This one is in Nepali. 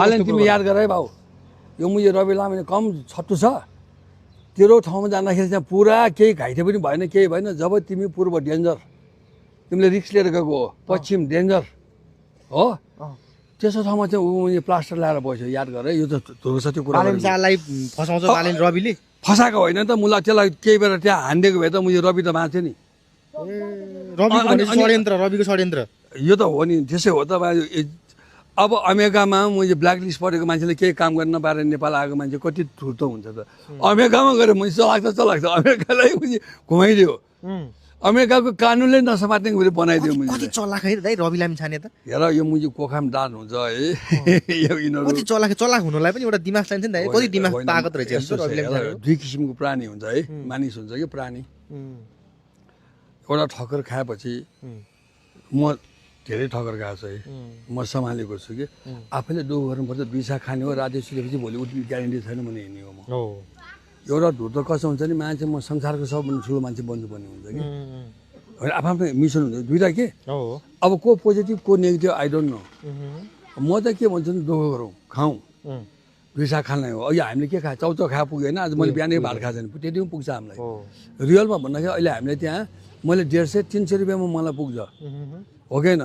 हालेन तिमी याद गर है भाउ यो मुझे रवि लामाले कम छट्टु छ तेरो ठाउँमा जाँदाखेरि त्यहाँ पुरा केही घाइते पनि भएन केही भएन जब तिमी पूर्व डेन्जर तिमीले रिक्स लिएर गएको हो पश्चिम डेन्जर हो त्यसो ठाउँमा चाहिँ ऊ प्लास्टर लगाएर बस्यो याद गर है यो त धुर्छ त्यो कुरा बालेन शाहलाई फसाउँछ बालेन रविले फसाएको होइन त मलाई त्यसलाई केही बेला त्यहाँ हानिदिएको भए त मुझे रवि त बाँच्यो नि रविको षड्यन्त्र यो त हो नि त्यसै हो त अब अमेरिकामा मैले ब्ल्याकलिस्ट परेको मान्छेले केही काम गर्न नपाएर नेपाल आएको मान्छे कति ठुलो त हुन्छ त अमेरिकामा गएर मैले चलाएको अमेरिकालाई मैले घुमाइदियो अमेरिकाको कानुनले नसमात्ने गरी बनाइदियो मैले कति चलाक है दाइ रवि लामी छाने त हेर यो मुझे कोखाम दान हुन्छ है यो यिनीहरू कति चलाक हुनलाई पनि एउटा दिमाग चाहिन्छ नि दाइ कति दिमाग ताकत रहेछ रवि लामी छाने दुई किसिमको प्राणी हुन्छ है मानिस हुन्छ कि प्राणी एउटा ठक्कर खाएपछि म धेरै ठक्कर खाएको छु है म सम्हालेको छु कि आफैले दुःख गर्नुपर्छ दुई साग खाने हो राति सुतेपछि भोलि उठ्ने ग्यारेन्टी छैन भने हिँड्ने हो म एउटा धुर्त कस्तो हुन्छ नि मान्छे म संसारको सबभन्दा ठुलो मान्छे बन्नुपर्ने हुन्छ कि होइन आफ्नो मिसन हुन्छ दुइटा के अब को पोजिटिभ को नेगेटिभ आई डोन्ट नो म त के भन्छु नि दुःख गरौँ खाउँ दुई साग खानै हो अहिले हामीले के खायो चाउचाउ खाए पुग्यो होइन आज मैले बिहानै भात खाएको छैन त्यति पनि पुग्छ हामीलाई रियलमा भन्दाखेरि अहिले हामीले त्यहाँ मैले 150-300 रुपियाँमा मलाई पुग्छ हो कि होइन